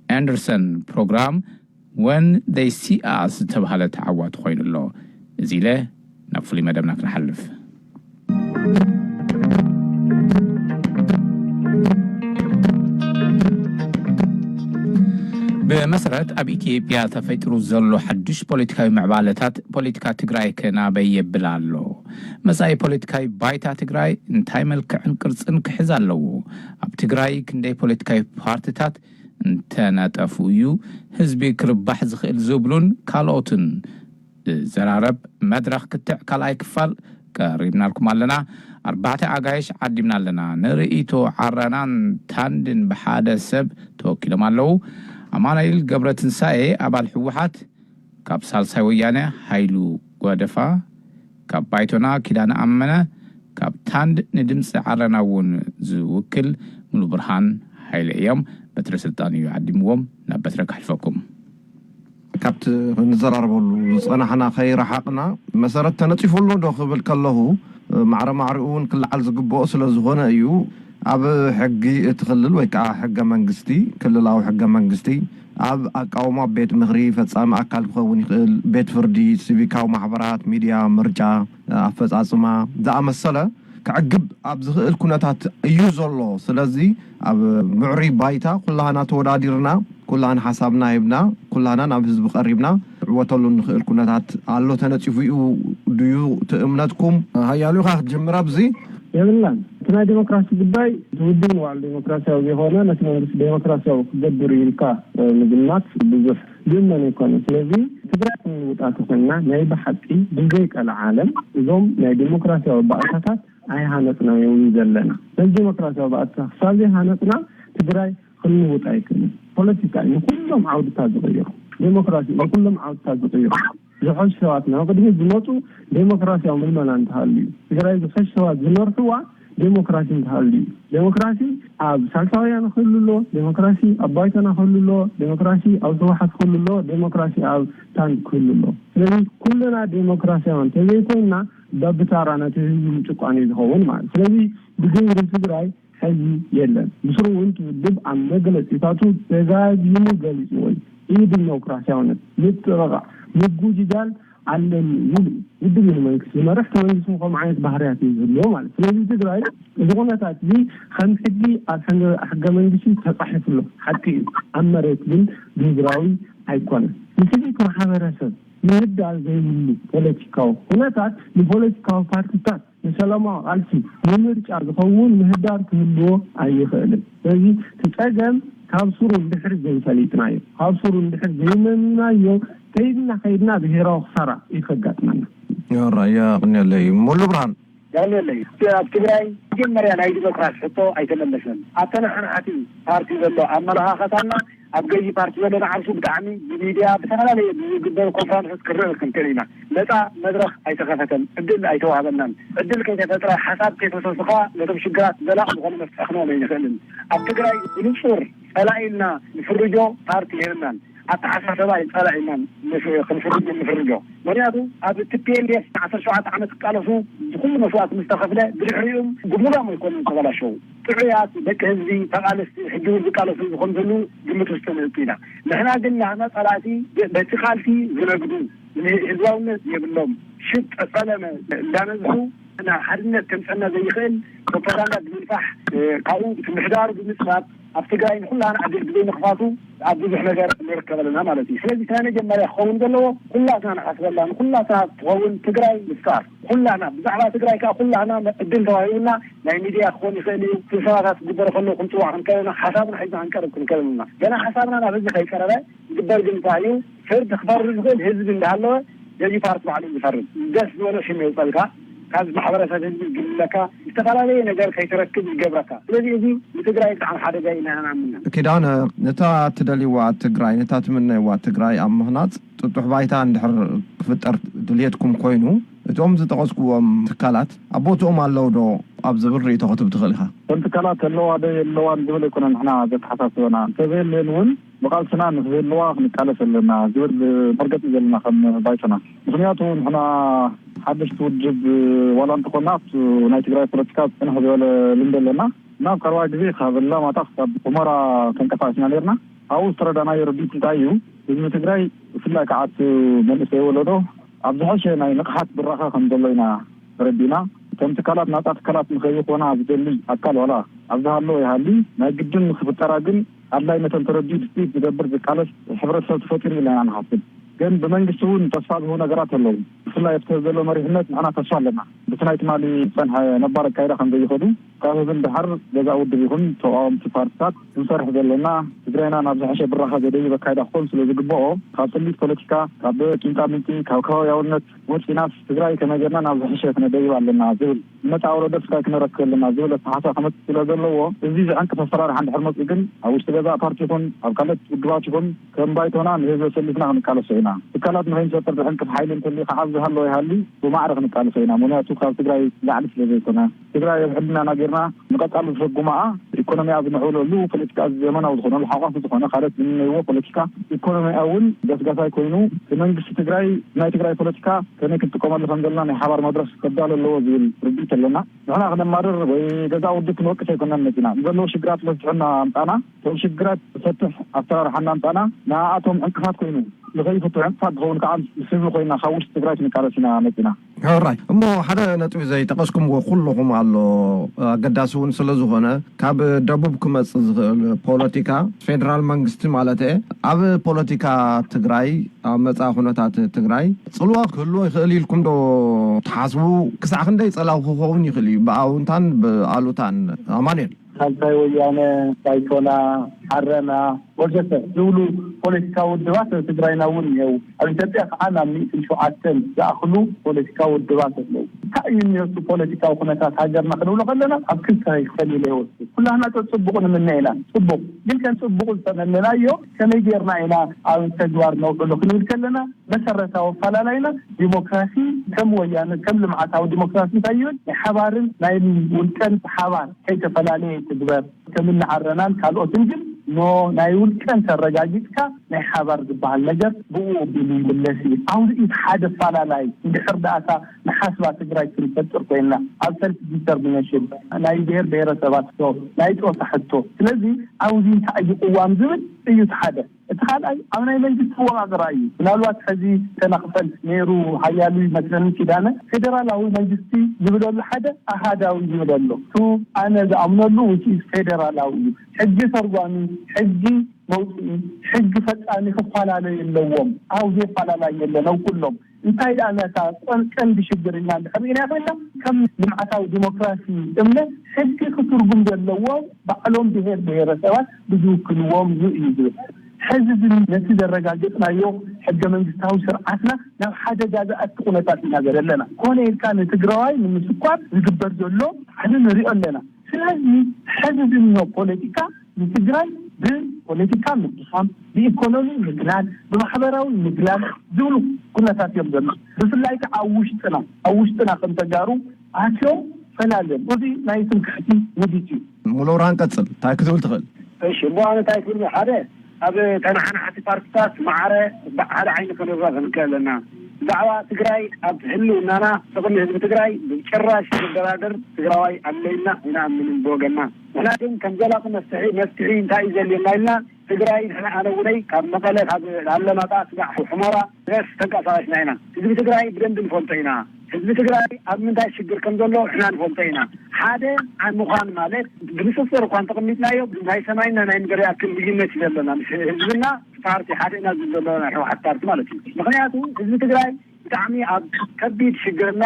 ኣንደርሰን ፕሮግራም ወን ደይ ሲ ኣስ ዝተባህለ ተዓዋቲ ኮይኑ ኣሎ። እዚ ኢለ ናብ ፍሉይ መደብና ክንሓልፍ። ብመሰረት ኣብ ኢትዮጵያ ተፈጢሩ ዘሎ ሓዱሽ ፖለቲካዊ ምዕባለታት፣ ፖለቲካ ትግራይ ከ ናበይ የብል ኣሎ? መጻኢ ፖለቲካዊ ባይታ ትግራይ እንታይ መልክዕን ቅርጽን ክሕዝ ኣለዎ? ኣብ ትግራይ ክንደይ ፖለቲካዊ ፓርቲታት እንተነጠፉ እዩ ህዝቢ ክርባሕ ዝኽእል ዝብሉን ካልኦትን ዝዘራረብ መድረኽ ክትዕ ካልኣይ ክፋል ቀሪብናልኩም ኣለና። ኣርባዕተ ኣጋይሽ ዓዲምና ኣለና። ንርእይቶ ዓረናን ታንድን ብሓደ ሰብ ተወኪሎም ኣለዉ። ኣማኑኤል ገብረትንሳኤ፣ ኣባል ህወሓት፣ ካብ ሳልሳይ ወያነ ሃይሉ ጓደፋ፣ ካብ ባይቶና ኪዳነ ኣመነ፣ ካብ ታንድ ንድምፂ ዓረና እውን ዝውክል ሙሉ ብርሃን ሃይለ እዮም። በትረ ስልጣን እዩ ዓዲምዎም። ናብ በትረ ከሕልፈኩም። ካብቲ ክንዘራረበሉ ዝጸናሕና ከይረሓቕና፣ መሰረት ተነጺፉ ኣሎ ዶ ክብል ከለኹ፣ ማዕረ ማዕሪኡ እውን ክለዓል ዝግብኦ ስለ ዝኾነ እዩ። ኣብ ሕጊ እቲ ክልል ወይ ከዓ ሕገ መንግስቲ፣ ክልላዊ ሕገ መንግስቲ፣ ኣብ ኣቃውማ ቤት ምኽሪ፣ ፈጻሚ ኣካል ክኸውን ይኽእል፣ ቤት ፍርዲ፣ ሲቪካዊ ማሕበራት፣ ሚድያ፣ ምርጫ፣ ኣፈጻጽማ ዝኣመሰለ ክዕግብ ኣብ ዝኽእል ኩነታት እዩ ዘሎ። ስለዚ ኣብ ምዕሩይ ባይታ ኩላህና ተወዳዲርና፣ ኩላህና ሓሳብና ሂብና፣ ኩላህና ናብ ህዝቢ ቀሪብና፣ ንዕወተሉ እንኽእል ኩነታት ኣሎ ተነጺፉ እዩ ድዩ እቲ እምነትኩም? ሃያሉ ኢኻ ክትጅምር ኣብዚ። የብላን። እቲ ናይ ዴሞክራሲ ጉዳይ እቲ ውድብ ንባዕሉ ዴሞክራሲያዊ ዘይኮነ ነቲ መንግስቲ ዴሞክራሲያዊ ክገብር እዩ ኢልካ፣ እ፣ ምግማት ብዙሕ ዝእመን ኣይኮነን። ስለዚ ትግራይ ክንውጣ ተኾይንና ናይ ብሓቂ ብዘይ ቀልዓለም እዞም ናይ ዴሞክራሲያዊ ባእታታት ኣይሃነጽናዮምን ዘለና። ነዚ ዴሞክራሲያዊ ባእታ ክሳብ ዘይሃነጽና ትግራይ ክንውጥ ኣይክእልን። ፖለቲካ እዩ ንኩሎም ዓውድታት ዝቕይሮ። ዴሞክራሲ እዩ ንኩሎም ዓውድታት ዝቕይሮ። ዝሐሹ ሰባት ናብ ቅድሚት ዝመፁ ዴሞክራሲያዊ ምልመላ እንተሃልዩ፣ ትግራይ ዝሐሹ ሰባት ዝመርሕዋ ዴሞክራሲ እንተሃልዩ፣ ዴሞክራሲ ኣብ ሳልሳይ ወያነ ክህሉ ኣሎ፣ ዴሞክራሲ ኣብ ባይቶና ክህሉ ኣሎ፣ ዴሞክራሲ ኣብ ህወሓት ክህሉ ኣሎ፣ ዴሞክራሲ ኣብ ታንድ ክህሉ ኣሎ። ስለዚ ኩልና ዴሞክራሲያውያን እንተዘይኮይንና በብታራ ነቲ ህዝቢ ምጭቋን እዩ ዝኸውን ማለት። ስለዚ ብግብሪ ትግራይ ሕዚ የለን። ብስሩ እውን እቲ ውድብ ኣብ መግለፂታቱ ደጋጊሙ ገሊፅዎ እዩ። ኢ ዲሞክራሲያውነት፣ ምጥቕቓዕ፣ ምጉጅጃል ኣለኒ ኢሉ እዩ። ውድብ እዩ ንመንግስቲ ዝመርሕ፣ እቲ መንግስቲ እውን ከምኡ ዓይነት ባህርያት እዩ ዝህልዎ ማለት። ስለዚ ትግራይ እዚ ኩነታት እዚ ከም ሕጊ ኣብ ሕገ፣ ሕገ መንግስቲ ተፃሒፉ ኣሎ፣ ሓቂ እዩ። ኣብ መሬት ግን ግብራዊ ኣይኮነን። ንሲቪክ ማሕበረሰብ ምህዳር ዘይብሉ ፖለቲካዊ ኩነታት ንፖለቲካዊ ፓርቲታት ንሰላማዊ ቃልሲ ንምርጫ ዝኸውን ምህዳር ክህልዎ ኣይኽእልን። ስለዚ እቲ ጸገም ካብ ስሩ እንድሕር ዘይፈሊጥናዮ፣ ካብ ስሩ እንድሕር ዘይመሚናዮ፣ ከይድና ከይድና ብሄራዊ ክሳራ እዩ ከጋጥመና። ራያ ቅንየለይ ሙሉ ብርሃን። ያለለይ ኣብ ትግራይ መጀመርያ ናይ ዲሞክራሲ ሕቶ ኣይተመለሰን። ኣተናሓናሓቲ ፓርቲ ዘሎ ኣመለኻኸታና ኣብ ገዢ ፓርቲ ዘሎ ንዓርሱ ብጣዕሚ ብሚድያ ብተፈላለየ ብዝግበሩ ኮንፈረንስስ ክርእ ክንክእል ኢና። ነፃ መድረኽ ኣይተኸፈተን፣ ዕድል ኣይተዋህበናን። ዕድል ከይተፈጥረ፣ ሓሳብ ከይፈሰሱ ከዓ ነቶም ሽግራት ዘላቕ ዝኾነ መፍትሒ ክንህቦም ኣይንኽእልን። ኣብ ትግራይ ብንፁር ፀላኢ ኢልና ንፍርጆ ፓርቲ የብልናን። ኣተሓሳሰባ እዩ ፀላኢ ኢልና ንፍ-፣ ክንፍርጆ ንፍርጆ። ምክንያቱ ኣብ ቲ ፒ ኤል ኤፍ ዓሰርተ ሸውዓተ ዓመት ክቃለሱ ዝኩሉ መስዋእቲ ምስ ተኸፍለ ብድሕሪኦም ብሙላም ኣይኮኑን ተበላሸው። ጥዑያት ደቂ ህዝቢ፣ ተቓለስቲ፣ ሕጂ እውን ዝቃለሱ ዝኾኑ ዘለዉ ግምት ውስጥ ንእቱ ኢና። ንሕና ግን ናህና ጸላእቲ በቲ ቃልሲ ዝነግዱ፣ ንህዝባውነት የብሎም፣ ሽጥ ጸለመ እንዳነዝሑ ናብ ሓድነት ከምጸና ዘይኽእል ፕሮፓጋንዳ ብምንፋሕ፣ እ፣ ካብኡ እቲ ምሕዳሩ ብምጽባብ ኣብ ትግራይ ንኩላና ዕድል ብዘይ ምኽፋቱ ኣብ ብዙሕ ነገር ንርከብ ኣለና ማለት እዩ። ስለዚ እቲ ናይ መጀመርያ ክኸውን ዘለዎ ኩላትና ንሓስበላ፣ ንኩላትና ትኸውን ትግራይ ምፍጣር፣ ኩላና ብዛዕባ ትግራይ ከዓ ኩላና ዕድል ተዋሂቡና ናይ ሚድያ ክኾን ይኽእል እዩ። ስብሰባታት ክግበሩ ከለዉ ክንፅዋዕ ክንከለና ሓሳብና ሒዝና ክንቀርብ ክንከለና ገና ሓሳብና ናብ ህዝቢ ከይቀረበ ዝግበር ግን እንታይ እዩ? ፍርድ ክፈርድ ዝኽእል ህዝቢ እንዳሃለወ ገዢ ፓርቲ ባዕሉ ዝፈርድ ደስ ዝበሎ ሽም የውፀልካ፣ ካብ ማሕበረሰብ ህዝቢ ዝግልለካ፣ ዝተፈላለየ ነገር ከይትረክብ ይገብረካ። ስለዚ እዚ ንትግራይ ብጣዕሚ ሓደጋ ኢና ንኣምና። ኪዳነ፣ ነታ ትደልይዋ ትግራይ፣ ነታ ትምነይዋ ትግራይ ኣብ ምህናፅ ጥጡሕ ባይታ እንድሕር ክፍጠር ድልየትኩም ኮይኑ፣ እቶም ዝጠቐስኩዎም ትካላት ኣብ ቦትኦም ኣለዉ ዶ ኣብ ዝብል ርእይቶ ክትብ ትኽእል ኢኻ? እተን ትካላት ኣለዋ ዶ የለዋን ዝብል ኣይኮነ ንሕና ዘተሓሳስበና። እንተዘየለን እውን ብቓልስና ንክህልዋ ክንቃለስ ኣለና ዝብል መርገፂ ዘለና ከም ባይቶና። ምክንያቱ ንሕና ሓደሽቲ ውድብ ዋላ እንተኾና ኣብቲ ናይ ትግራይ ፖለቲካ ፅንሕ ዝበለ ልምዲ ኣለና። ናብ ቀረባ ግዜ ካብ ኣላማጣ ክሳብ ሑመራ ተንቀሳቂስና ነርና። ኣብኡ ዝተረዳናዮ ርድኢት እንታይ እዩ? ህዝቢ ትግራይ ብፍላይ ከዓ እቲ መንእሰይ ወለዶ ኣብ ዝሐሸ ናይ ንቕሓት ብራኸ ከም ዘሎ ኢና ተረዲእና። እቶም ትካላት ናፃ ትካላት ንኸይኾና ዝደሊ ኣካል ዋላ ኣብ ዝሃለወ ይሃሊ ናይ ግድን ንክፍጠራ ግን ኣድላይነተን ተረዲኡ ድስቲት ዝገብር ዝቃለስ ሕብረተሰብ ተፈጢሩ ኢለና ንሓስብ። ግን ብመንግስቲ እውን ተስፋ ዝህቡ ነገራት ኣለዉ። ብፍላይ ኣብቲ ዘሎ መሪሕነት ንሕና ተስፋ ኣለና። ብቲ ናይ ትማሊ ዝፀንሐ ነባር ኣካይዳ ከም ዘይኸዱ ካብ ህዝቢ ንደሓር ገዛ ውድብ ይኹን ተቃወምቲ ፓርትታት ክንሰርሕ ዘለና ትግራይና ናብ ዝሐሸ ብራኸ ዘደይብ ኣካይዳ ክኾን ስለ ዝግበኦ ካብ ጥሊት ፖለቲካ ካብ ቂንጣ ምንጢ ካብ ከባቢያውነት ወፂናስ ትግራይ ከመይ ጌርና ናብ ዝሐሸ ክነደይብ ኣለና ዝብል ዝመፃ ወለዶ ትግራይ ክነረክብ ኣለና ዝብል ኣተሓሳ ክመፅእ ስለ ዘለዎ እዚ ዝዕንቅፍ ኣሰራርሓ እንድሕር መፅኡ ግን ኣብ ውሽጢ ገዛ ፓርቲ ይኹን ኣብ ካልኦት ውድባት ይኹን ከም ባይቶና ንህዝቢ ኣሰሊፍና ክንቃለሶ ኢና። ትካላት ንኸይንፈጥር ዝዕንቅፍ ሓይሊ እንተልዩ ከዓ ዝሃለወ ይሃሊ ብማዕረ ክንቃለሶ ኢና። ምክንያቱ ካብ ትግራይ ላዕሊ ስለ ዘይኮነ ትግራይ ኣብ ሕልናና ጌርና ንቐፃሉ ዝሰጉማኣ ኢኮኖሚያ ዝምዕብለሉ ፖለቲካ ዘመናዊ ዝኾነሉ ሓቋፊ ዝኾነ ካልኦት ዝምነይዎ ፖለቲካ ኢኮኖሚያ እውን ገስጋሳይ ኮይኑ ብመንግስቲ ትግራይ ናይ ትግራይ ፖለቲካ ከመይ ክንጥቀመሉ ከም ዘለና ናይ ሓባር መድረክ ከዳሎ ኣለዎ ዝብል ርድኢት ኣለና። ንሕና ክነማርር ወይ ገዛ ውድብ ክንወቅስ ኣይኮናን መፂና። ዘለዉ ሽግራት መፍትሒ እናምፃና እቶም ሽግራት ዝፈትሕ ኣሰራርሓ እናምፃና ንኣቶም ዕንቅፋት ኮይኑ ንኸይፍትሑ ዕንቅፋት ዝኸውን ከዓ ምስ ህዝቢ ኮይና ካብ ውሽጢ ትግራይ ክንቃለስ ኢና መፂና። ሕራይ እሞ ሓደ ነጥቢ ዘይጠቐስኩምዎ ኩልኹም ኣሎ ኣገዳሲ እውን ስለ ዝኾነ ካብ ደቡብ ክመፅእ ዝኽእል ፖለቲካ ፌደራል መንግስቲ ማለት እየ ኣብ ፖለቲካ ትግራይ ኣብ መፃ ኩነታት ትግራይ ፅልዋ ክህልዎ ይኽእል ኢልኩም ዶ ትሓስቡ? ክሳዕ ክንደይ ፀላው ክኸውን ይኽእል እዩ ብኣውንታን ብኣሉታን? ኣማኑኤል። ሳልሳይ ወያነ፣ ባይቶና፣ ዓረና ወዘተ ዝብሉ ፖለቲካዊ ውድባት ኣብ ትግራይና እውን እኒአው። ኣብ ኢትዮጵያ ከዓ ናብ ሚእትን ሸውዓተን ዝኣኽሉ ፖለቲካዊ ውድባት ኣለዉ። እንታይ እዩ እኒኦቱ ፖለቲካዊ ኩነታት ሃገርና ክንብሎ ከለና ኣብ ክልተ ይኽፈል ኢለ ይወስድ። ኩላህና ዶ ፅቡቕ ንምነ ኢና። ፅቡቕ ግን ከም ፅቡቕ ዝተመነናዮ ከመይ ጌርና ኢና ኣብ ተግባር ነውዕሎ ክንብል ከለና መሰረታዊ ኣፈላላይና ዲሞክራሲ ከም ወያነ ከም ልምዓታዊ ዲሞክራሲ እንታይ ይብል ናይ ሓባርን ናይ ውልቀን ብሓባር ከይተፈላለየ ትግበር። ከም እኒ ዓረናን ካልኦትን ግን ኖ ናይ ውልቀን ተረጋጊፅካ ናይ ሓባር ዝበሃል ነገር ብኡ ኣቢሉ ይምለስ እዩ። ኣብዚ እቲ ሓደ ኣፈላላይ እንድሕር ደኣታ ንሓስባ ትግራይ ክንፈጥር ኮይና ኣብ ሰልፍ ዲተርሚኔሽን ናይ ብሄር ብሄረሰባት ዶ ናይ ፆታ ሕቶ ስለዚ ኣብዚ እንታይ እዩ ቅዋም ዝብል እዩ እቲ ሓደ። እቲ ካልኣይ ኣብ ናይ መንግስቲ ኣወቃቅራ እዩ። ምናልባት ሕዚ ተናክፈል ነይሩ ሓያሉ ይመስለኒ ኪዳነ ፌደራላዊ መንግስቲ ዝብለሉ ሓደ ኣሃዳዊ ዝብለሉ ቱ ኣነ ዝኣምነሉ ውፅኢት ፌደራላዊ እዩ። ሕጊ ተርጓሚ፣ ሕጊ መውፅኢ፣ ሕጊ ፈፃሚ ክፈላለዩ ኣለዎም። ኣብዚ ኣፈላላይ የለን ኣብ ኩሎም እንታይ ደኣ ነታ ቀንዲ ሽግር ኢልና እንድሕር ርኢና ኮይና ከም ልምዓታዊ ዲሞክራሲ እምነት ሕጊ ክትርጉም ዘለዎ ባዕሎም ብሄር ብሄረሰባት ብዝውክልዎም እዩ እዩ ዝብል ሕዚ ግን ነቲ ዘረጋገፅናዮ ሕገ መንግስታዊ ስርዓትና ናብ ሓደጋ ዝኣቲ ኩነታት ኢና ዘለና። ኮነ ኢልካ ንትግራዋይ ንምስኳር ዝግበር ዘሎ ዓሊ ንሪኦ ኣለና። ስለዚ ሕዚ ዝንሆ ፖለቲካ ንትግራይ ብፖለቲካ ምድኻም፣ ብኢኮኖሚ ምግላል፣ ብማሕበራዊ ምግላል ዝብሉ ኩነታት እዮም ዘሎ። ብፍላይ ከዓ ኣብ ውሽጥና ኣብ ውሽጥና ከም ተጋሩ ኣትዮም ፈላልዮም። እዚ ናይ ትምክሕቲ ውዲት እዩ። ሙሉብርሃን ቀፅል እንታይ ክትብል ትኽእል? እሺ እሞ ኣነ እንታይ ክብል ሓደ ኣብ ተናሓናሕቲ ፓርቲታት ማዕረ ብሓደ ዓይኒ ክንረእ ክንክእል ኣለና። ብዛዕባ ትግራይ ኣብ ህልውናና ጥቕሚ ህዝቢ ትግራይ ብጭራሽ ዝደራደር ትግራዋይ ኣለና ኢና ምንም ብወገንና። ንሕና ግን ከም ዘላቂ መፍትሒ መፍትሒ እንታይ እዩ ዘልየና ኢልና ትግራይ ንሕና፣ ኣነ እውነይ ካብ መቐለ፣ ካብ ኣለማጣ ስጋዕ ሑመራ ድረስ ተንቀሳቐስና ኢና። ህዝቢ ትግራይ ብደንብ ንፈልጦ ኢና። ህዝቢ ትግራይ ኣብ ምንታይ ሽግር ከም ዘሎ ንሕና ንፈልጦ ኢና። ሓደ ምዃን ማለት ብንፅፅር እኳ እንተቐሚጥናዮ፣ ናይ ሰማይና ናይ ምድሪ ያክል ልዩነት እዩ ዘለና ምስ ህዝብና ፓርቲ ሓደ ኢና ዝብል ዘለና ናይ ህወሓት ፓርቲ ማለት እዩ። ምክንያቱ ህዝቢ ትግራይ ብጣዕሚ ኣብ ከቢድ ሽግርና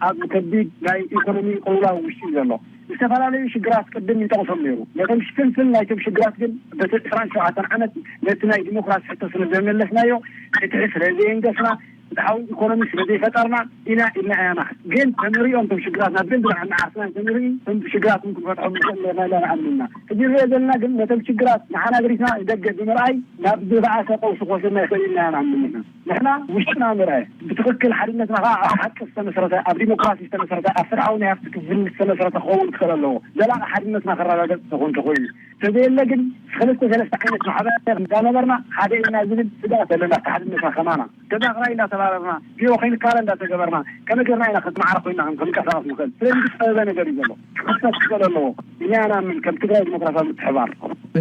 ኣብ ከቢድ ናይ ኢኮኖሚ ቅልውላው ውሽጢ እዩ ዘሎ። ዝተፈላለዩ ሽግራት ቅድም ይጠቕሶም ነይሩ። ነቶም ሽፍንፍን ናይቶም ሽግራት ግን በቲ ዕስራን ሸውዓተን ዓመት ነቲ ናይ ዲሞክራሲ ሕቶ ስለ ዘመለስናዮ፣ ፍትሒ ስለ ዘየንገስና፣ ፍትሓዊ ኢኮኖሚ ስለ ዘይፈጠርና ኢና ኢልና ኢና። ግን ተንሪኦም እቶም ሽግራት ናብ ደንብ ንዓርስና ተንርኢ እቶም ሽግራት እውን ክንፈትሖም ንኽእል ኔርና ኢልና ንኣምን ኢና። ሕጂ ንሪኦ ዘለና ግን ነቶም ሽግራት ንዓና ገዲፍና ንደገ ብምርኣይ ናብ ዝበኣሰ ቀውሲ ክወስደና ይኽእል ኢልና ኢና ንኣምን ንሕና። ንሕና ውሽጥና ምርኣይ፣ ብትኽክል ሓድነትና ከዓ ኣብ ሓቂ ዝተመሰረተ፣ ኣብ ዲሞክራሲ ዝተመሰረተ፣ ኣብ ፍትሓዊ ናይ ሃብቲ ክፍፍል ዝተመሰረተ ክኸውን ክኽእል ኣለዎ። ዘላቂ ሓድነትና ከረጋገጽ ተኾን ተኾይኑ። ተዘየለ ግን ክልተ ሰለስተ ዓይነት ማሕበር እንዳነበርና ሓደ ኢና ዝብል ስጋት ኣለና። ኣብቲ ሓድነትና ከማና ተዛኽራይ እንዳተባረርና፣ ቢሮ ከይንካረ እንዳተገበርና፣ ከመይ ጌርና ኢና ክትማዕረ ኮይና ክንቀሳቐስ ንኽእል? ስለዚ ዝፀበበ ነገር እዩ ዘሎ። ክኽፈት ክኽእል ኣለዎ። ኢና ንኣምን ከም ትግራይ ዲሞክራሲያዊ ምትሕባር።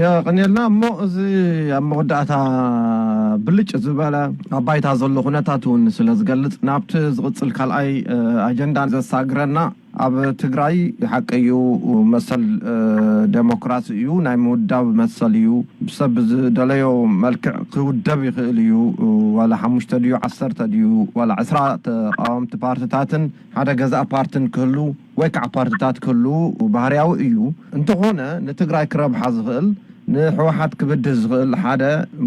የቐንየልና። እሞ እዚ ኣብ መወዳእታ ብልጭ ዝበለ ኣብ ባይታ ዘሎ ኩነታት እውን ስለ ዝገልጽ፣ ናብቲ ዝቕጽል ካልኣይ፣ እ፣ ኣጀንዳ ዘሳግረና፣ ኣብ ትግራይ ሓቂ እዩ፣ መሰል፣ እ፣ ዴሞክራሲ እዩ፣ ናይ ምውዳብ መሰል እዩ፣ ሰብ ብዝደለዮ መልክዕ ክውደብ ይኽእል እዩ፣ ዋላ ሓሙሽተ ድዩ፣ ዓሰርተ ድዩ፣ ዋላ ዕስራ ተቃወምቲ ፓርትታትን ሓደ ገዛእ ፓርትን ክህሉ ወይ ከዓ ፓርትታት ክህሉ ባህርያዊ እዩ። እንተኾነ ንትግራይ ክረብሓ ዝኽእል፣ ንህወሓት ክብድህ ዝኽእል ሓደ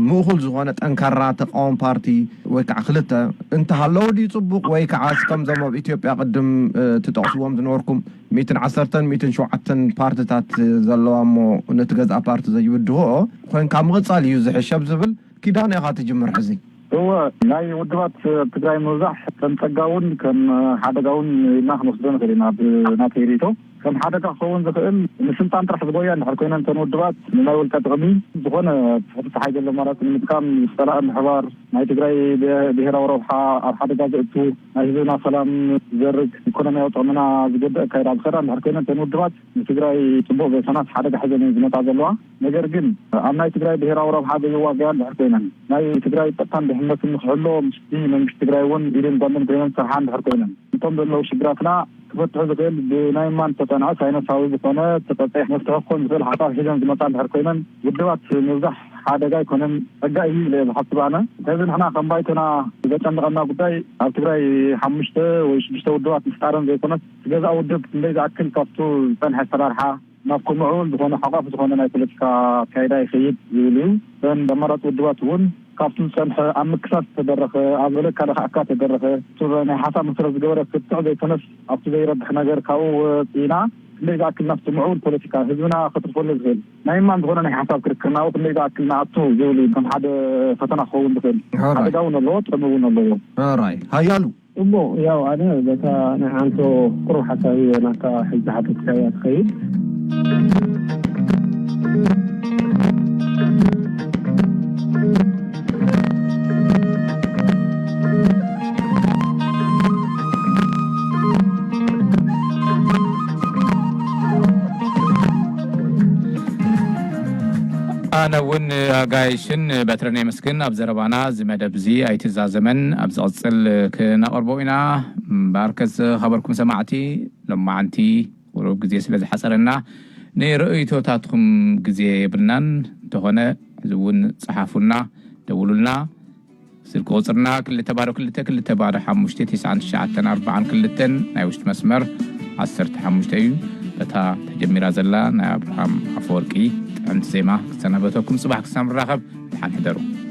ምእኹል ዝኾነ ጠንካራ ተቃዋሚ ፓርቲ ወይ ከዓ ክልተ እንተሃለወ ድዩ ጽቡቕ? ወይ ከዓ እስከም ዞም ኣብ ኢትዮጵያ ቅድም፣ እ፣ ትጠቕስዎም ዝነበርኩም ሚእትን ዓሰርተን ሚእትን ሸውዓተን ፓርትታት ዘለዋ እሞ ነቲ ገዝኣ ፓርቲ ዘይብድህኦ ኮይንካ ምቕጻል እዩ ዝሕሸብ ዝብል ኪዳነ ኢኻ ትጅምር ሕዚ። እወ፣ ናይ ውድባት ኣብ ትግራይ ምብዛሕ ከም ጸጋ እውን ከም ሓደጋ እውን ኢልና ክንወስዶ ንኽእል ኢና። ብናተይ ርእይቶ ከም ሓደጋ ክኸውን ዝኽእል ንስልጣን ጥራሕ ዝጎያ እንድሕር ኮይነን እተን ውድባት ንናይ ውልቀ ጥቕሚ ዝኾነ ፍትሓይ ዘሎ ኣማራፂ ንምጥቃም ዝፀላእ ምሕባር ናይ ትግራይ ብሄ-፣ ብሄራዊ ረብሓ ኣብ ሓደጋ ዘእቱ ናይ ህዝብና ሰላም ዘርግ ኢኮኖሚያዊ ጥቕምና ዝጎድእ ኣካይዳ ዝኸዳ እንድሕር ኮይነን እተን ውድባት ንትግራይ ፅቡቕ ዘይኮናስ ሓደጋ ሒዘን እየን ዝመፃ ዘለዋ። ነገር ግን ኣብ ናይ ትግራይ ብሄራዊ ረብሓ ዘይዋገያ እንድሕር ኮይነን፣ ናይ ትግራይ ጸጥታን ድሕነትን ንክሕሎ ምስቲ መንግስቲ ትግራይ እውን ኢድን ጓንትን ኮይነን ዝሰርሓ እንድሕር ኮይነን፣ እቶም ዘለዉ ሽግራትና ክፈትሑ ዝኽእል ብናይ ማን ዝተጸንዐ ሳይነሳዊ ዝኾነ ተጸጸይ መፍትሒ ክኾን ዝኽእል ሓሳብ ሒዘን ዝመጻ እንድሕር ኮይነን፣ ውድባት ምብዛሕ ሓደጋ ኣይኮነን፣ ጸጋ እዩ ኢለ እየ ዝሓስብ ኣነ። ስለዚ ንሕና ከም ባይቶና ዘጨንቐና ጉዳይ ኣብ ትግራይ ሓሙሽተ ወይ ሽዱሽተ ውድባት ምፍጣረን ዘይኮነስ፣ እቲ ገዛእ ውድብ ክንደይ ዝኣክል ካብቱ ዝጸንሐ ኣሰራርሓ ናብ ክምዕብል ዝኾነ ሓቋፊ ዝኾነ ናይ ፖለቲካ ኣካይዳ ይኸይድ ዝብል እዩ። እተን ኣማራፂ ውድባት እውን ካብቲ ዝፀንሐ ኣብ ምክሳስ ተደረኸ፣ ኣብ ዘለካ ለኽዕካ ተደረኸ፣ እቲ ናይ ሓሳብ መሰረት ዝገበረ ክትዕ ዘይኮነስ ኣብቲ ዘይረብሕ ነገር ካብኡ ወፂእና ክንደይ ዝኣክል ናብቲ ምዕቡል ፖለቲካ ህዝብና ከትርፈሉ ዝኽእል ናይ እማን ዝኾነ ናይ ሓሳብ ክርክር ናብኡ ክንደይ ዝኣክል ንኣቱ ዝብል እዩ። ከም ሓደ ፈተና ክኸውን ዝኽእል ሓደጋ እውን ኣለዎ፣ ጥቕሚ እውን ኣለዎ። ራይ ሃያሉ እሞ ያው ኣነ በታ ናይ ዓንቶ ቁሩብ ሓሳብ እየ ናታ ሕጂ ዝሓተትካያ ትኸይድ። ኣነ እውን ኣጋይሽን በትረን የመስግን። ኣብ ዘረባና እዚ መደብ እዚ ኣይትዛዘመን። ኣብ ዝቕጽል ክነቕርቦ ኢና። እምበኣርከስ ዝኸበርኩም ሰማዕቲ፣ ሎማዓንቲ ቁሩብ ግዜ ስለ ዝሓጸረና ንርእይቶታትኩም ግዜ የብልናን። እንተኾነ ሕዚ እውን ጸሓፉልና፣ ደውሉልና። ስልኪ ቁጽርና ክልተ ባዶ ክልተ ክልተ ባዶ ሓሙሽተ ትሽዓን ትሽዓተን ኣርባዓን ክልተን፣ ናይ ውሽጢ መስመር ዓሰርተ ሓሙሽተ እዩ። በታ ተጀሚራ ዘላ ናይ ኣብርሃም ኣፈወርቂ ጥዕምቲ ዜማ ክሰናበተኩም። ጽባሕ ክሳብ ንራኸብ፣ ደሓን ሕደሩ።